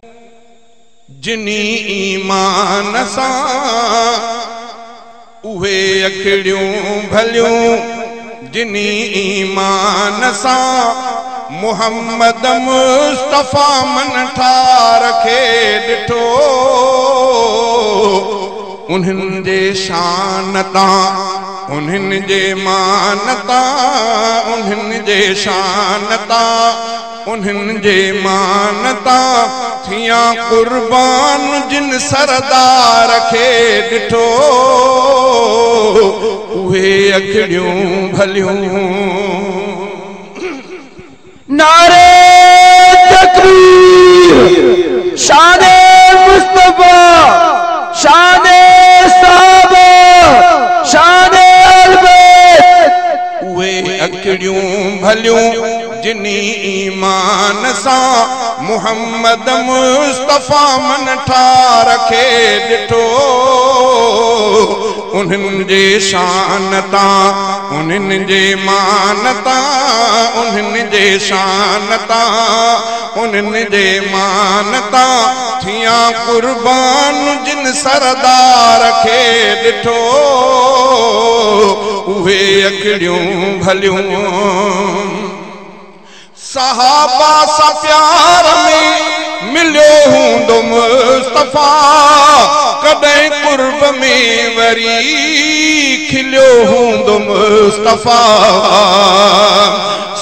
जिनी ईमान सां उहे अखड़ियूं भलियूं, जिनी ईमान सां मोहम्मद मुस्तफ़ा मन ठार खे ॾिठो, उन्हनि जे शान तां, उन्हनि जे मान तां, उन्हनि जे शान तां, उन्हनि जे मान तां थियां कुर्बान जिन सरदार खे ॾिठो, उहे अखड़ियूं भलियूं। नारे तकबीर, शान मुस्तफ़ा, शान सहाबा, शान अहले बैत। उहे अखड़ियूं भलियूं जिनी ईमान सां मोहम्मद मुस्तफ़ा मन ठार खे ॾिठो, उन्हनि जे शान तां, उन्हनि जे मान तां, उन्हनि जे शान तां, उन्हनि जे मान तां थियां कुर्बान जिन सरदार खे ॾिठो, उहे अखड़ियूं भलियूं। सहाबा सां प्यार में मिलियो हूंदो मुस्तफ़ा, कॾहिं कुर्ब में वरी खिलियो हूंदो मुस्तफ़ा।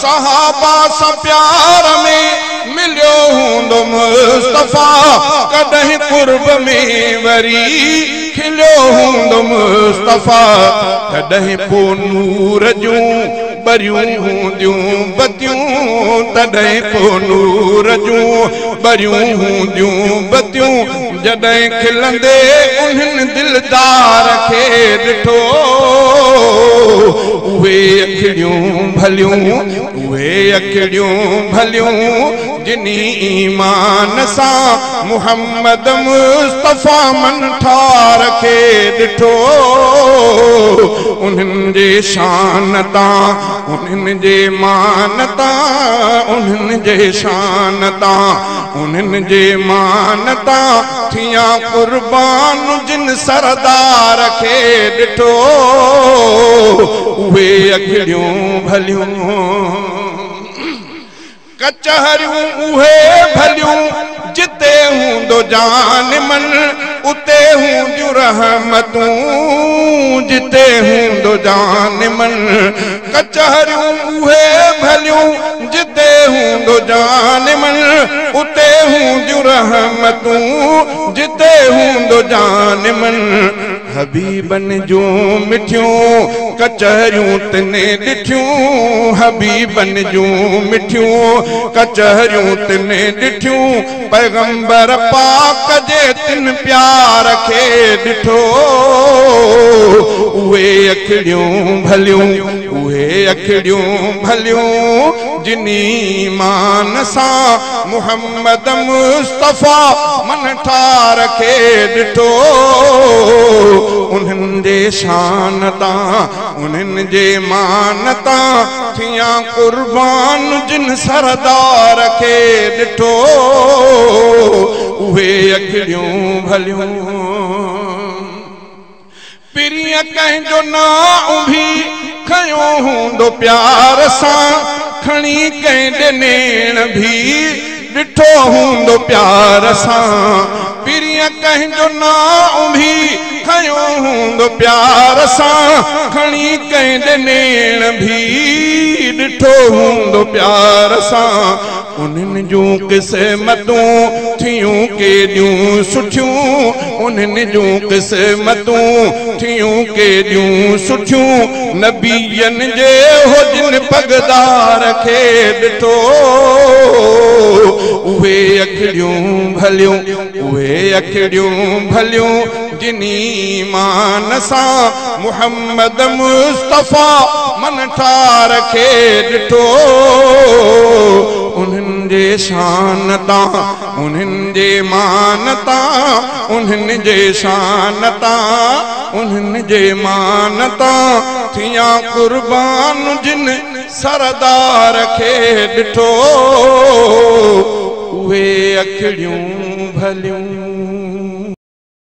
सहाबा सां प्यार में मिलियो हूंदो मुस्तफ़ा, कॾहिं कुर्ब में वरी खिलियो हूंदो मुस्तफ़ा। तॾहिं पोइ नूर जूं बरियूं हूंदियूं बतियूं, तॾहिं पोइ नूर जूं बरियूं हूंदियूं बतियूं, जॾहिं खिलंदे उन्हनि दिलदार खे ॾिठो, उहे अखड़ियूं भलियूं, उहे अखड़ियूं भलियूं जिनी ईमान सां मोहम्मद मुस्तफ़ा मन ठार खे ॾिठो, उन्हनि जे शान तां, उन्हनि जे मान तां, उन्हनि जे शान तां, उन्हनि जे मान तां थियां कुर्बान जिन सरदार खे ॾिठो, उहे अखड़ियूं भलियूं। कचहरियूं उहे भलियूं जिते हूंदो जान मन, उते हूंदियूं रहमतूं, जिते हूंदो जान मन। कचहरियूं उहे भलियूं जिते हूंदो जान मन, उते हूंदियूं रहमतूं, जिते हूंदो जान मन। हबीबन जूं मिठियूं कचहरियूं तिन ॾिठियूं, हबीबन जूं मिठियूं कचहरियूं तिन ॾिठियूं, पैगंबर पाक जे तिन प्यार खे ॾिठो, उहे अखड़ियूं भलियूं, उहे अखड़ियूं भलियूं जिनी ईमान सां मोहम्मद मुस्तफ़ा मन ठार खे ॾिठो, उन्हनि जे शान तां, उन्हनि जे मान तां थियां कुर्बान जिन सरदार खे ॾिठो, उहे अखड़ियूं भलियूं। पीरीअ कंहिंजो नांउ बि खयो हूंदो प्यार सां, खणी कंहिं ॾे नेण बि ॾिठो हूंदो प्यार सां। पीरीअ कंहिंजो नांउ बि खयो हूंदो प्यार सां, खणी कंहिं ॾे नेण बि ॾिठो हूंदो प्यार सां। उन्हनि जूं क़िस्मतूं थियूं केॾियूं सुठियूं, उन्हनि जूं क़िस्मतूं थियूं केॾियूं सुठियूं, नबियनि जे हुजनि पगदार खे ॾिठो, उहे अखड़ियूं भलियूं, उहे अखड़ियूं भलियूं जिनी ईमान सां मोहम्मद मुस्तफ़ा मन ठार खे ॾिठो, उन्हनि जे शान तां, उन्हनि जे मान तां, उन्हनि जे शान तां, उन्हनि जे मान तां थियां कुर्बान जिन सरदार खे ॾिठो, उहे अखिड़ियूं भलियूं।